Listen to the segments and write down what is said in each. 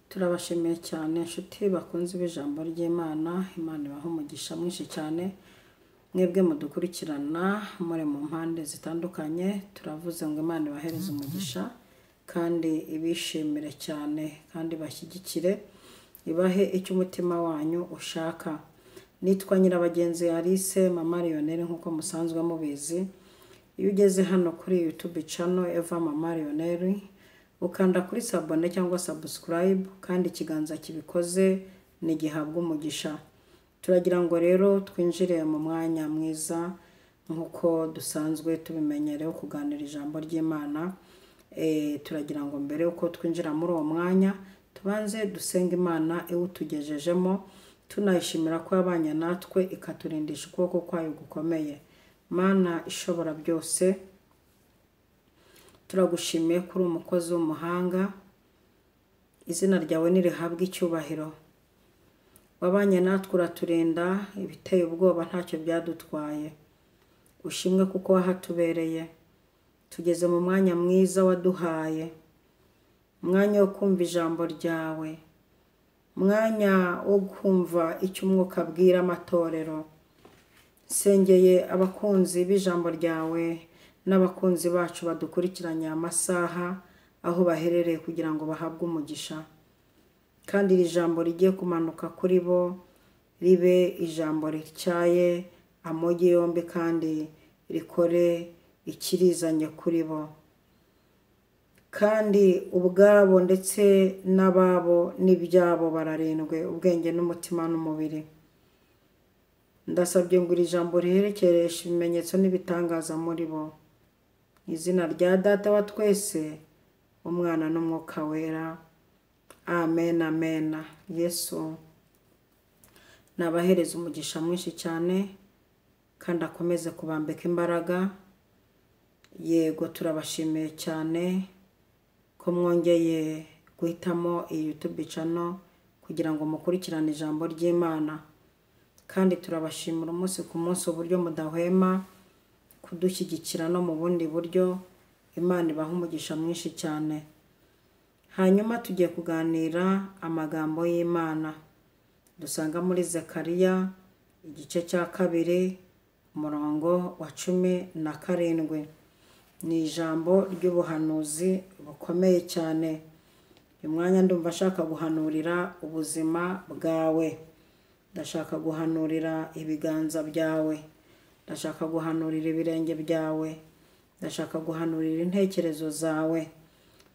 Turabashimiye cyane inshuti bakunze b'ijambo ry'Imana. Imana ibaha umugisha mwinshi cyane, mwebwe mudukurikirana muri mu mpande zitandukanye. Turavuze ngo Imana ibahereze umugisha kandi ibishimire cyane kandi bashyigikire, ibahe icyo umutima wanyu ushaka. Nitwa Nyirabagenzi Alice, Mama Lionel, nk'uko musanzwe mubizi. Iyo ugeze hano kuri YouTube channel Eva Mama Lionel, ukanda kuri sabone cyangwa subscribe, kandi ikiganza kibikoze ntigihabwa umugisha. Turagira ngo rero twinjire mu mwanya mwiza nk'uko dusanzwe tubimenyerewe kuganira ijambo ry'Imana. Turagira ngo mbere uko twinjira muri uwo mwanya tubanze dusenga Imana iwutugejejemo, tunayishimira ko yabanye natwe ikaturindisha ukuboko kwayo gukomeye. Mana ishobora byose, turagushimiye kuri umukozi w'umuhanga, izina ryawe nirihabwe icyubahiro. Wabanye natwe uraturinda, ibiteye ubwoba ntacyo byadutwaye. Ushimwe kuko wahatubereye. Tugeze mu mwanya mwiza waduhaye, umwanya wo kumva ijambo ryawe, umwanya wo kumva icyo umwuka abwira amatorero. Nsengeye abakunzi b'ijambo ryawe n'abakunzi bacu badukurikiranye amasaha aho baherereye kugira ngo bahabwe umugisha, kandi iri jambo rigiye kumanuka kuri bo ribe ijambo rityaye amogi yombi, kandi rikore ikirizanye kuri bo, kandi ubwabo ndetse n'ababo n'ibyabo bararindwe ubwenge n'umutima n'umubiri. Ndasabye ngo iri jambo riherekereshe ibimenyetso n'ibitangaza muri bo. Izina rya Data wa twese, Umwana n'Umwuka Wera. Amen, amen. Yesu nabahereza umugisha mwinshi cyane kandi akomeze kubambika imbaraga. Yego, turabashimiye cyane ko mwongeye guhitamo iyi YouTube channel kugira ngo mukurikirane ijambo ry'Imana, kandi turabashimira umunsi ku munsi uburyo mudahwema kudushyigikira no mu bundi buryo. Imana ibaha umugisha mwinshi cyane. Hanyuma tugiye kuganira amagambo y'Imana dusanga muri Zekariya igice cya 2 umurongo wa 17. Ni ijambo ry'ubuhanuzi bukomeye cyane. Uyu mwanya ndumva ashaka guhanurira ubuzima bwawe, ndashaka guhanurira ibiganza byawe, ndashaka guhanurira ibirenge byawe, ndashaka guhanurira intekerezo zawe,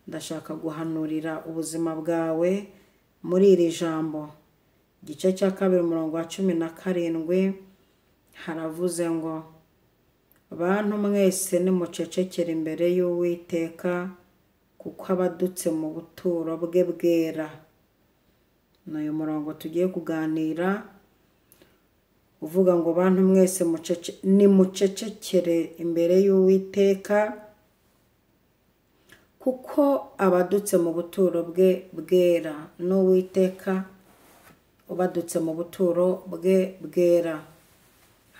ndashaka guhanurira ubuzima bwawe muri iri jambo. Igice cya 2 umurongo wa 17 haravuze ngo: bantu mwese nimucecekere imbere y'Uwiteka, kuko abadutse mu buturo bwe bwera. N'uyu murongo tugiye kuganira uvuga ngo bantu mwese nimucecekere imbere y'Uwiteka, kuko abadutse mu buturo bwe bwera. N'Uwiteka ubadutse mu buturo bwe bwera.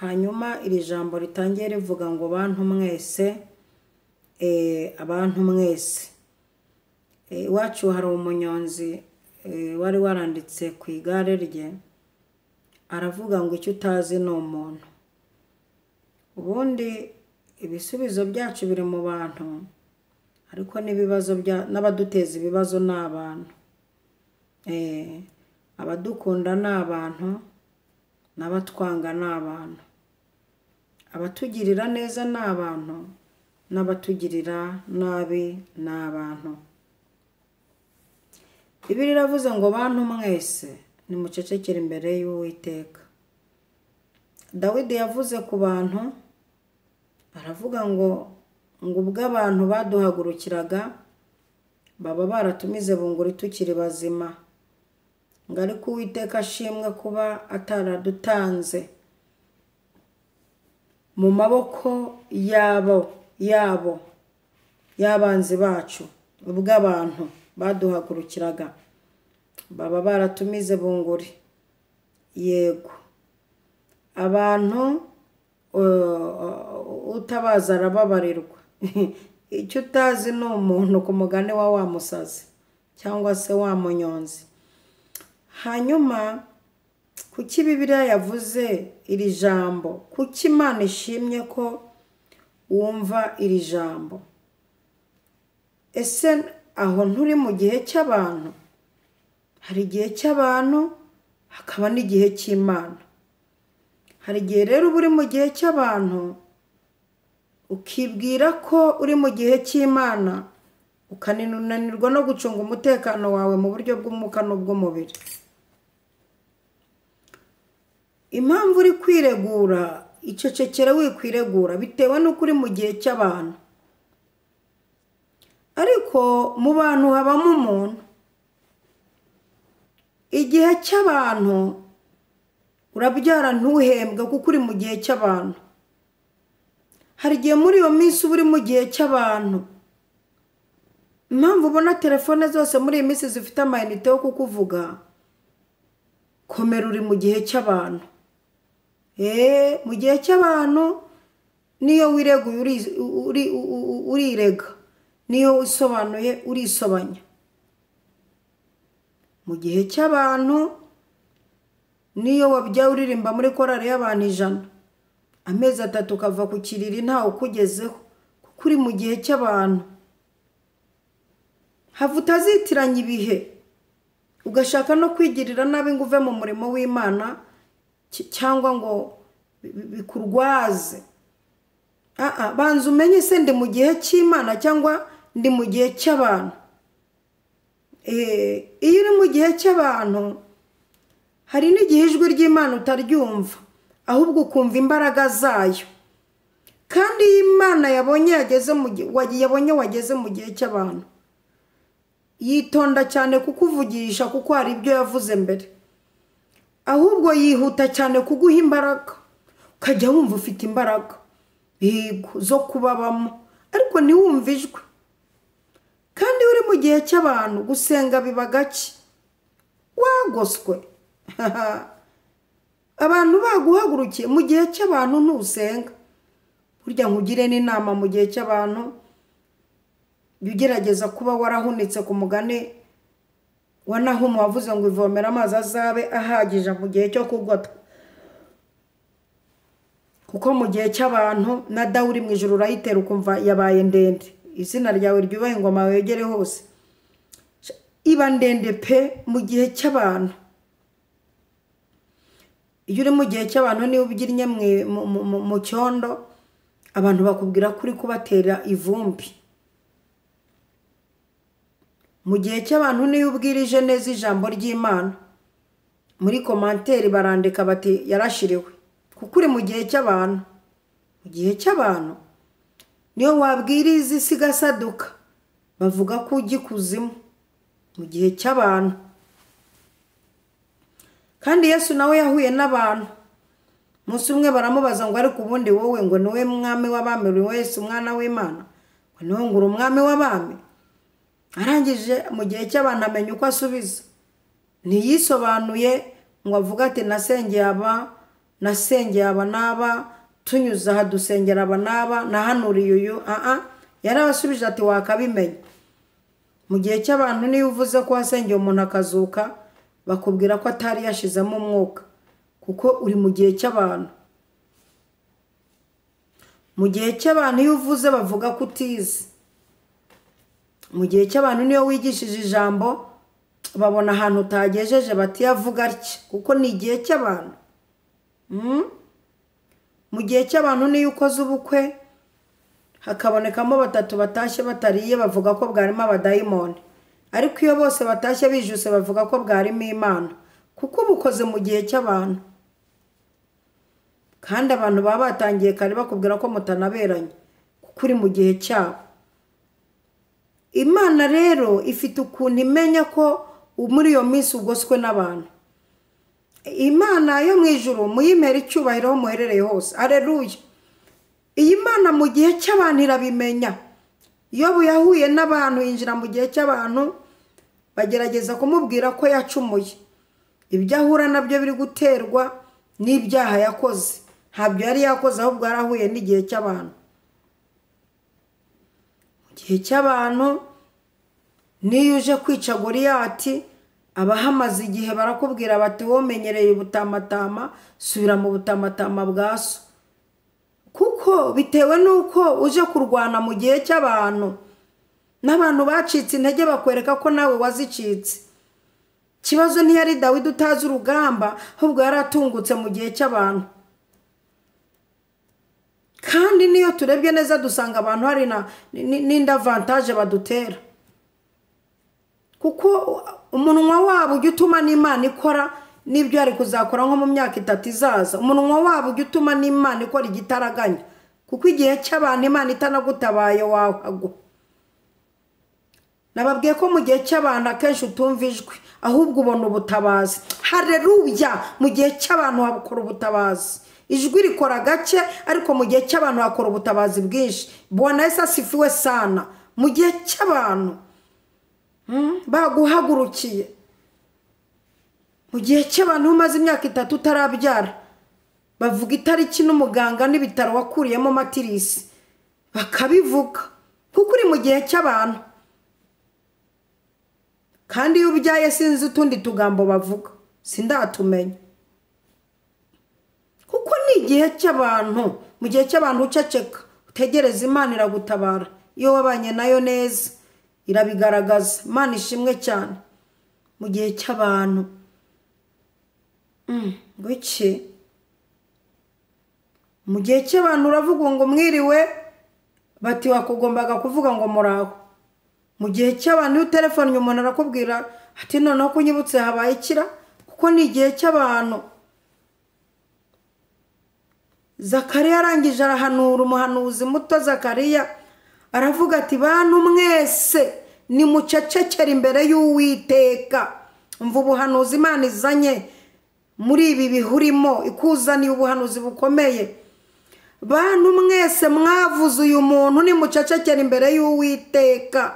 Hanyuma iri jambo ritangiye rivuga ngo bantu mwese, abantu mwese. Iwacu hari umunyonzi wari waranditse ku igare rye, aravuga ngo icyo utazi ni umuntu. Ubundi ibisubizo byacu biri mu bantu, ariko n'ibibazo n'abaduteza ibibazo ni abantu. Abadukunda ni abantu, n'abatwanga ni abantu, abatugirira neza ni abantu, n'abatugirira nabi ni abantu. Bibiliya iravuze ngo bantu mwese nimucecekere imbere y'Uwiteka. Dawidi yavuze ku bantu, aravuga ngo ubwo abantu baduhagurukiraga baba baratumize bunguri tukiri bazima, ngo ariko Uwiteka ashimwe kuba ataradutanze mu maboko yabo y'abanzi bacu. Ubwo abantu baduhagurukiraga baba baratumize bunguri. Yego, abantu utabaza arababarirwa. Icyo utazi ni umuntu, ku mugani wa musazi. cyangwa se wa munyonzi. Hanyuma kuki Bibiliya yavuze iri jambo? Kuki Imana ishimye ko wumva iri jambo? Ese aho nturi mu gihe cy'abantu? Hari igihe cy'abantu hakaba n'igihe cy'Imana. Hari igihe rero uba uri mu gihe cy'abantu ukibwira ko uri mu gihe cy'Imana, ukananirwa no gucunga umutekano wawe mu buryo bw'umwuka n'ubw'umubiri. Impamvu uri kwiregura, icecekere wikwiregura bitewe n'uko uri mu gihe cy'abantu. Ariko mu bantu habamo umuntu. Igihe cy'abantu urabyara ntuhembwe kuko uri mu gihe cy'abantu. Hari igihe muri iyo minsi uba uri mu gihe cy'abantu. Impamvu ubona telefone zose muri iyi minsi zifite amayinite yo kukuvuga, komera uri mu gihe cy'abantu. Mu gihe cy'abantu niyo wireguye urirega, niyo usobanuye urisobanya. Mu gihe cy'abantu niyo wabyaye uririmba muri korali y'abantu 100, amezi 3 ukava ku kiriri ntawe ukugezeho, kuko uri mu gihe cy'abantu. Hava utazitiranya ibihe, ugashaka no kwigirira nabi ngo uve mu murimo w'Imana cyangwa ngo bikurwaze. Banza umenye se ndi mu gihe cy'Imana cyangwa ndi mu gihe cy'abantu. Iyo uri mu gihe cy'abantu hari n'igihe ijwi ry'Imana utaryumva, ahubwo ukumva imbaraga zayo. Kandi iyo Imana yabonye wageze mu gihe cy'abantu, yitonda cyane kukuvugisha kuko hari ibyo yavuze mbere. Ahubwo yihuta cyane kuguha imbaraga, ukajya wumva ufite imbaraga zo kubabamo, ariko ntiwumve ijwi. Kandi uri mu gihe cy'abantu gusenga biba gake, wagoswe. Abantu baguhagurukiye mu gihe cy'abantu ntusenga. Burya nkugire n'inama, mu gihe cy'abantu jya ugerageza kuba warahunitse ku mugani wa Nahumu wavuze ngo ivomera amazi azabe ahagije mu gihe cyo kugotwa. Kuko mu gihe cy'abantu na dawe uri mu ijuru urayitera ukumva yabaye ndende. Izina ryawe ryubahe ingoma wegere hose. Iba ndende pe mu gihe cy'abantu. Iyo uri mu gihe cy'abantu niba ubyinnye mu cyondo, abantu bakubwira ko uri kubatera ivumbi. Mu gihe cy'abantu niyo ubwirije neza ijambo ry'Imana, muri komanteri barandika bati yarashiriwe, kuko uri mu gihe cy'abantu. Mu gihe cy'abantu niyo wabwiriza isi igasaduka, bavuga ko ujya ikuzimu. Mu gihe cy'abantu. Kandi Yesu nawe yahuye n'abantu. Umunsi umwe baramubaza ngo ariko ubundi wowe ngo niwe mwami w'abami, uri wese umwana w'Imana, ngo niwe ngo uri umwami w'abami? Arangije mu gihe cy'abantu amenya uko asubiza. Ntiyisobanuye ngo avuge ati nasengeye aba, nasengeye aba n'aba, tunyuze aha dusengera aba n'aba, nahanuriye uyu. Yarabasubije ati wakabimenya. Mu gihe cy'abantu niyo uvuze ko wasengeye umuntu akazuka, bakubwira ko atari yashizemo umwuka, kuko uri mu gihe cy'abantu. Mu gihe cy'abantu iyo uvuze bavuga ko utize. Mu gihe cy'abantu niyo wigishije ijambo babona ahantu utagejeje bati yavuga atya, kuko ni igihe cy'abantu. Mu gihe cy'abantu niyo ukoze ubukwe hakabonekamo 3 batashye batariye, bavuga ko bwarimo abadayimoni. Ariko iyo bose batashye bijuse bavuga ko bwarimo Imana, kuko ubukoze mu gihe cy'abantu. Kandi abantu baba batangiye kare bakubwira ko mutanaberanye, kuko uri mu gihe cyabo. Imana rero ifite ukuntu imenya ko muri iyo minsi ugoswe n'abantu. Imana yo mu ijuru muyimere icyubahiro aho muherereye hose. Aleluya. Iyi Mana mu gihe cy'abantu irabimenya. Yobu yahuye n'abantu, yinjira mu gihe cy'abantu, bagerageza kumubwira ko yacumuye. Ibyo ahura nabyo biri guterwa n'ibyaha yakoze. Ntabyo yari yakoze, ahubwo yarahuye n'igihe cy'abantu. Mu gihe cy'abantu Niyo uje kwica Goliyati, abahamaze igihe barakubwira bati womenyereye ubutamatama, subira mu butamatama bwa so. Kuko bitewe n'uko uje kurwana mu gihe cy'abantu, n'abantu bacitse intege bakwereka ko nawe wazicitse. Ikibazo ntiyari Dawidi utazi urugamba, ahubwo yaratungutse mu gihe cy'abantu. Kandi niyo turebye neza dusanga abantu hari n'indi avantage badutera, kuko umunwa wabo ujya utuma n'Imana ikora n'ibyo yari kuzakora nko mu myaka 3 izaza. Umunwa wabo ujya utuma n'Imana ikora igitaraganya, kuko igihe cy'abantu Imana itanagutabaye wahagwa. Nababwiye ko mu gihe cy'abantu akenshi utumva ijwi, ahubwo ubona ubutabazi. Haleluya! Mu gihe cy'abantu hakora ubutabazi. Ijwi rikora gake, ariko mu gihe cy'abantu hakora ubutabazi bwinshi. Bwana Yesu asifiwe sana. Mu gihe cy'abantu baguhagurukiye, mu gihe cy'abantu umaze imyaka 3 utarabyara, bavuga itariki n'umuganga n'ibitaro wakuriyemo matirisi, bakabivuga kuko uri mu gihe cy'abantu. Kandi iyo ubyaye sinzi utundi tugambo bavuga, sindatumenya, kuko ni igihe cy'abantu. Mu gihe cy'abantu uceceka, utegereza Imana iragutabara. Iyo wabanye nayo neza irabigaragaza. Imana ishimwe cyane. Mu gihe cy'abantu ngwiki, mu gihe cy'abantu uravuga ngo mwiriwe, bati wakugombaga kuvuga ngo muraho. Mu gihe cy'abantu iyo utelefonnye umuntu arakubwira ati noneho kunyibutse habaye ikira, kuko ni igihe cy'abantu. Zakariya arangije arahanura, umuhanuzi muto Zakariya aravuga ati bantu mwese nimucecekere imbere y'Uwiteka. Umva ubuhanuzi Imana izanye muri ibi bihurimo, ikuzaniye ubuhanuzi bukomeye. Bantu mwese mwavuze uyu muntu, nimucecekere imbere y'Uwiteka.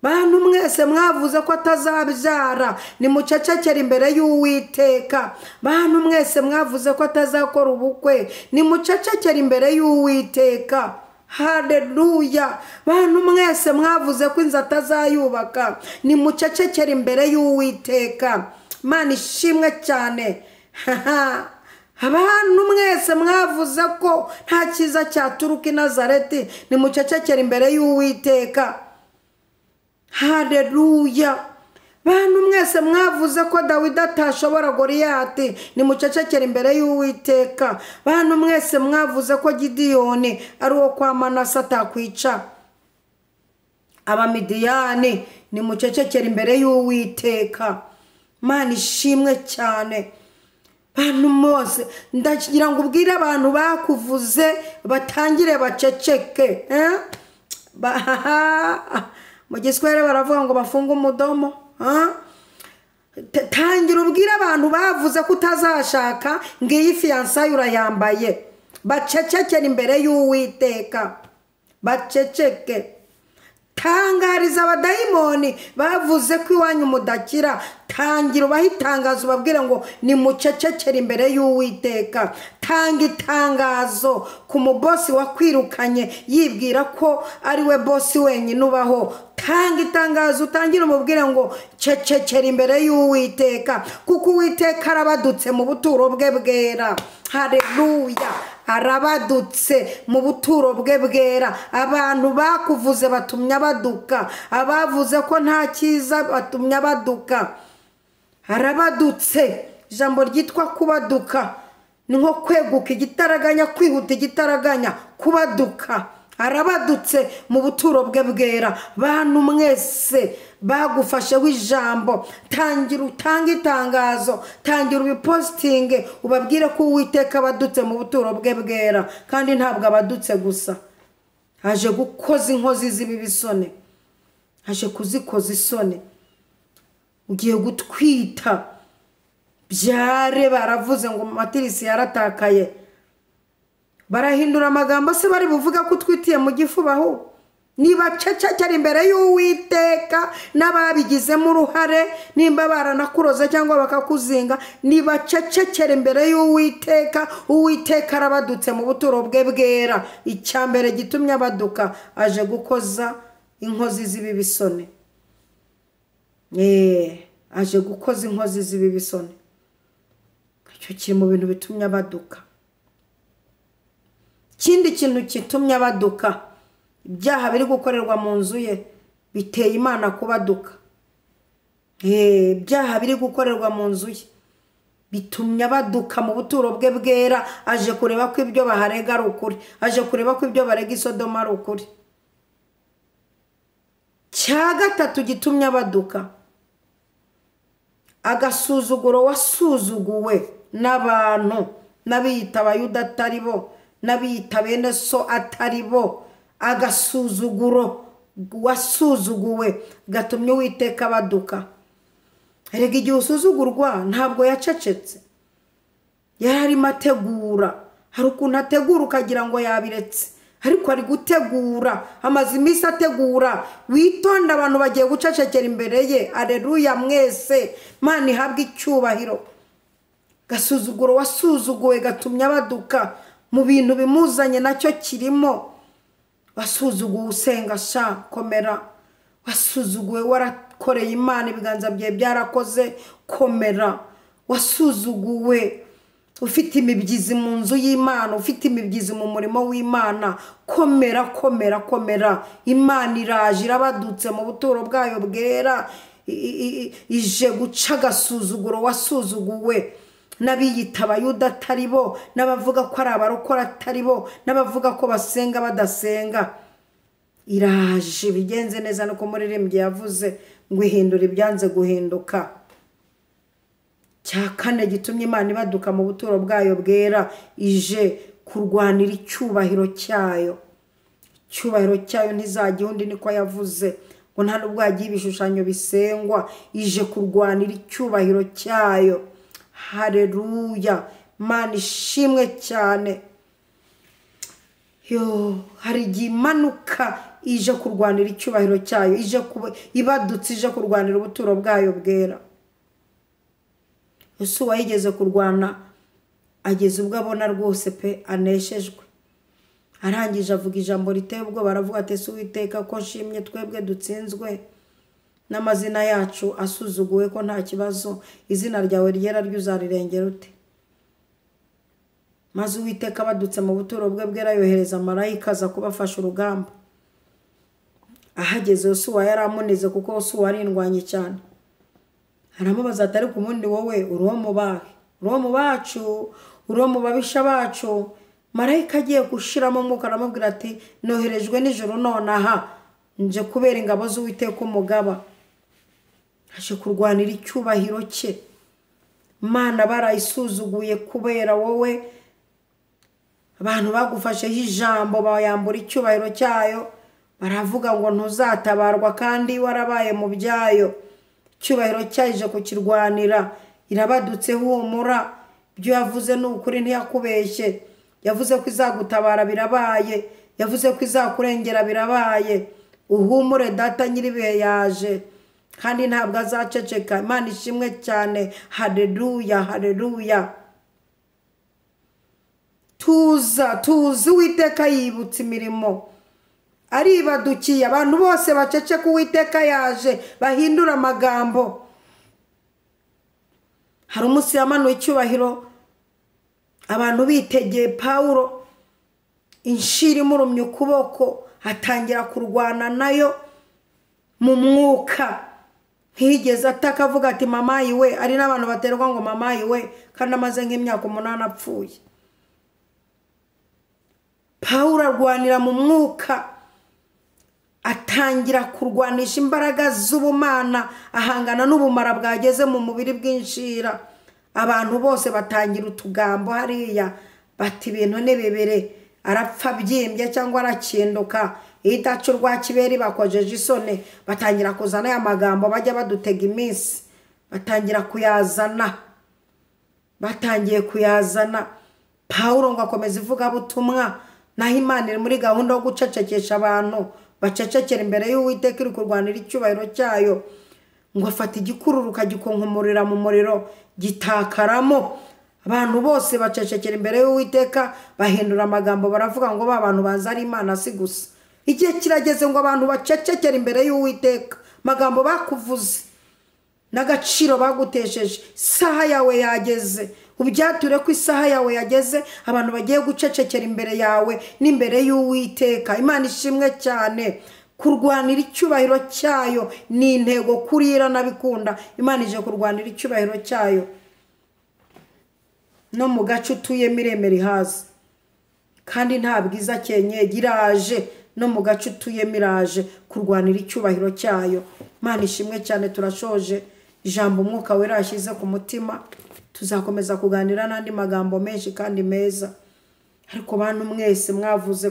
Bantu mwese mwavuze ko atazabyara, nimucecekere imbere y'Uwiteka. Bantu mwese mwavuze ko atazakora ubukwe, nimucecekere imbere y'Uwiteka. Haleluya! Bantu mwese mwavuze ko inzu atazayubaka, nimucecekere imbere y'Uwiteka. Imana ishimwe cyane. Abantu mwese mwavuze ko nta cyiza cyaturuka i Nazareti, nimucecekere imbere y'Uwiteka. Haleluya! Bantu mwese mwavuze ko Dawidi atashobora Goliyati, nimucecekere imbere y'Uwiteka. Bantu mwese mwavuze ko Gidiyoni ari uwo kwa Manase atakwica Abamidiyani, nimucecekere imbere y'Uwiteka. Imana ishimwe cyane. Bantu mose, ndagira ngo ubwire abantu bakuvuze batangire baceceke. Mu Giswahili baravuga ngo bafunge umudomo. Tangira ubwire abantu bavuze ko utazashaka, ngiyi fiyansaye urayambaye. Bacecekere imbere y'Uwiteka, baceceke. Tangariza abadayimoni bavuze ko iwanyu mudakira, tangira ubahe itangazo ubabwire ngo nimucecekere imbere y'Uwiteka. Tanga itangazo ku mubosi wakwirukanye yibwira ko ari we bosi wenyine ubaho. Tanga itangazo, utangire umubwire ngo cecekera imbere y'Uwiteka, kuko Uwiteka arabadutse mu buturo bwe bwera. Haleluya! Arabadutse mu buturo bwe bwera. Abantu bakuvuze batumye abaduka, abavuze ko nta cyiza batumye abaduka. Arabadutse. Ijambo ryitwa kubaduka ni nko kweguka igitaraganya, kwihuta igitaraganya, kubaduka. Arabadutse mu buturo bwe bwera. Bantu mwese bagufasheho ijambo, tangira utange itangazo, tangira ubipositinge, ubabwire ko Uwiteka abadutse mu buturo bwe bwera. Kandi ntabwo abadutse gusa, aje gukoza inkozi z'ibibi isoni, aje kuzikoza isoni. Ugiye gutwita byare, baravuze ngo matirisi yaratakaye, barahindura amagambo se bari buvuga ko utwitiye mu gifu baho. Niba cecekera imbere y'Uwiteka n'ababigizemo uruhare, nimba baranakuroza cyangwa bakakuzinga, niba cecekera imbere y'Uwiteka. Uwiteka arabadutse mu buturo bwe bwera. Icya mbere gitumye abaduka, aje gukoza inkozi z'ibibi isoni. Aje gukoza inkozi z'ibibi isoni. Icyo kiri mu bintu bitumye abaduka. Ikindi kintu kitumye abaduka, ibyaha biri gukorerwa mu nzu ye biteye Imana kubaduka. Ibyaha biri gukorerwa mu nzu ye bitumye abaduka mu buturo bwe bwera. Aje kureba ko ibyo baharega ari ukuri, aje kureba ko ibyo barega Isodoma ari ukuri. Cya gatatu gitumye abaduka, agasuzuguro wasuzuguwe n'abantu, n'abiyita Abayuda atari bo, n'abiyita bene so atari bo. Agasuzuguro wasuzuguwe gatumye Uwiteka abaduka. Erega igihe usuzugurwa ntabwo yacecetse, yari arimo ategura. Hari ukuntu ategura ukagira ngo yabiretse, ariko ari gutegura, amaze iminsi ategura. Witonda, abantu bagiye gucecekera imbere ye. Aleluya mwese, Imana ihabwe icyubahiro. Gasuzuguro wasuzuguwe gatumye abaduka. Mu bintu bimuzanye nacyo kirimo. Wasuzuguwe usenga sha, komera. Wasuzuguwe warakoreye Imana, ibiganza byawe byarakoze, komera. Wasuzuguwe ufite imibyizi mu nzu y'Imana, ufite imibyizi mu murimo w'Imana, komera, komera, komera. Imana iraje, irabadutse mu buturo bwayo bwera, ije guca agasuzuguro wasuzuguwe n'abiyita Abayuda atari bo, n'abavuga ko ari abarokora atari bo, n'abavuga ko basenga badasenga. Iraje bigenze neza, nuko umuririmbyi yavuze ngo ihindura ibyanze guhinduka. Cya kane gitumye Imana ibaduka mu buturo bwayo bwera, ije kurwanira icyubahiro cyayo. Icyubahiro cyayo ntizajya undi, niko yavuze ngo nta nubwo yagiye ibishushanyo bisengwa. Ije kurwanira icyubahiro cyayo. Haleluya, Imana ishimwe cyane. Yo, hari igihe imanuka ije kurwanira icyubahiro cyayo, ije ibadutse, ije kurwanira ubuturo bwayo bwera. Yosuwa yigeze kurwana, ageze ubwo abona rwose pe aneshejwe. Arangije avuga ijambo riteye ubwoba, aravuga ati: ese Uwiteka ko nshimye twebwe dutsinzwe n'amazina yacu asuzuguwe, ko nta kibazo, izina ryawe ryera ryo uzarirengera ute? Maze Uwiteka abadutse mu buturo bwe bwera, yohereza marayika aza kubafasha urugamba. Ahageze Yosuwa yari amunize, kuko Yosuwa ari indwanyi cyane. Aramubaza ati: ariko ubundi wowe uri uwo mu bahe? Uri uwo mu bacu? Uri uwo mu babisha bacu? Marayika agiye gushiramo umwuka aramubwira ati: noherejwe nijoro nonaha, nje kubera ingabo z'Uwiteka umugaba. Aje kurwanira icyubahiro cye. Imana barayisuzuguye kubera wowe, abantu bagufasheho ijambo bayambura icyubahiro cyayo, baravuga ngo ntuzatabarwa kandi warabaye mu byayo. Icyubahiro cyayo ije kukirwanira, irabadutse humura. Ibyo yavuze ni ukuri, ntiyakubeshye. Yavuze ko izagutabara, birabaye. Yavuze ko izakurengera, birabaye. Uhumure data nyiribihe yaje, kandi ntabwo azaceceka. Imana ishimwe cyane. Haleluya, haleluya. Tuza, tuzi Uwiteka yibutse imirimo, aribadukiye. Abantu bose baceceka, Uwiteka yaje, bahindura amagambo. Hari umunsi yamanuye icyubahiro, abantu bitegeye Pawulo, inshira imurumye ukuboko, atangira kurwana nayo mu mwuka. Ntiyigeze ataka avuga ati mama yiwe. Ari n'abantu baterwa ngo mama yiwe, kandi amaze nk'imyaka 8 apfuye. Pawulo arwanira mu mwuka, atangira kurwanisha imbaraga z'ubumana, ahangana n'ubumara bwageze mu mubiri bw'inshira. Abantu bose batangira utugambo hariya, bati ibintu ni bibiri, arapfa byimbye cyangwa arakinduka, idaca urwa kiberi bakojeje isoni. Batangira kuzana aya magambo bajya badutega iminsi, batangira kuyazana, batangiye kuyazana. Pawulo ngo akomeza ivugabutumwa, naho Imana iri muri gahunda yo gucecekesha abantu bacecekera imbere y'Uwiteka iri kurwanira icyubahiro cyayo. Ngo afata igikururuka gikonkomorera mu muriro, gitakaramo. Abantu bose bacecekera imbere y'Uwiteka, bahindura amagambo, baravuga ngo ba bantu banza ari Imana si gusa. Igihe kirageze ngo abantu bacecekera imbere y'Uwiteka amagambo bakuvuze. N'agaciro bagutesheje, isaha yawe yageze. Ubyature ko isaha yawe yageze, abantu bagiye gucecekera imbere yawe n'imbere y'Uwiteka. Imana ishimwe cyane. Kurwanira icyubahiro cyayo ni intego kurira nabikunda. Imana ije kurwanira icyubahiro cyayo no mu gace utuyemo iremera ihaze, kandi nta bwiza kenyege iraje no mu gace utuyemo iraje kurwanira icyubahiro cyayo. Imana ishimwe cyane. Turashoje ijambo Umwuka Wera yashyize ku mutima. Tuzakomeza kuganira n'andi magambo menshi kandi meza. Ariko bantu mwese mwavuze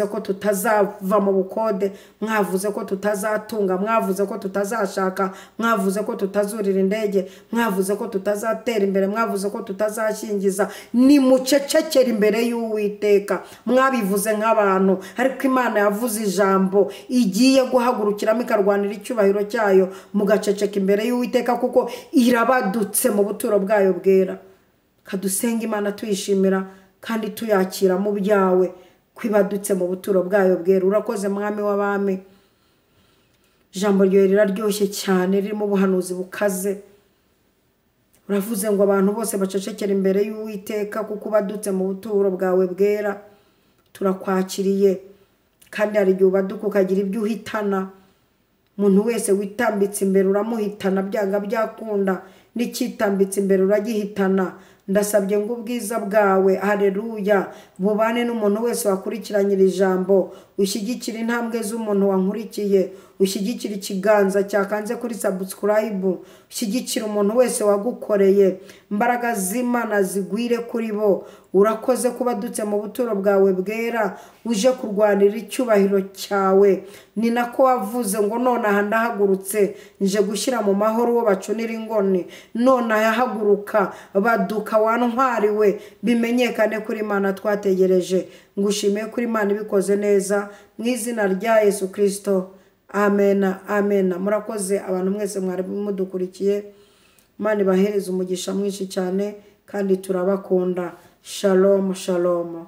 ko tutazava mu bukode, mwavuze ko tutazatunga, mwavuze ko tutazashaka, mwavuze ko tutazurira indege, mwavuze ko tutazatera imbere, mwavuze ko tutazashyingiza. Nimucecekere imbere y'Uwiteka. Mwabivuze nk'abantu, ariko Imana yavuze ijambo igiye guhagurukiramo ikarwanira icyubahiro cyayo, mugaceceka imbere y'Uwiteka kuko irabadutse mu buturo bwayo bwera. Kadusenga Imana tuyishimira kandi tuyakira mu byawe kwibadutse mu buturo bwayo bwera. Urakoze Mwami w'abami. Ijambo ryawe riraryoshye cyane, ririmo ubuhanuzi bukaze. Uravuze ngo abantu bose bacecekera imbere y'Uwiteka kuko ubadutse mu buturo bwawe bwera. Turakwakiriye, kandi hari igihe ubaduka ukagira ibyo uhitana. Umuntu wese witambitse imbere uramuhitana byanga byakunda, n'icyitambitse imbere uragihitana. Ndasabye ngo ubwiza bwawe, haleluya, bubane n'umuntu wese wakurikiranye iri jambo. Ushyigikire intambwe z'umuntu wankurikiye, ushyigikire ikiganza cyakanze kuri subscribe, ushyigikire umuntu wese wagukoreye. Imbaraga z'Imana zigwire kuri bo. Urakoze kuba dutse mu buturo bwawe bwera, uje kurwanira icyubahiro cyawe. Ni nako wavuze ngo nonaha ndahagurutse nje gushyira mu mahoro uwo bacunira ingoni. Nonaha haguruka, baduka wantwariwe, bimenyekane kuri Imana twategereje. Ngushimiye kuri Imana ibikoze neza, mu izina rya Yesu Kristo, amena, amena. Murakoze abantu mwese mwari mudukurikiye. Imana ibahereze umugisha mwinshi cyane, kandi turabakunda. Shalom, shalom.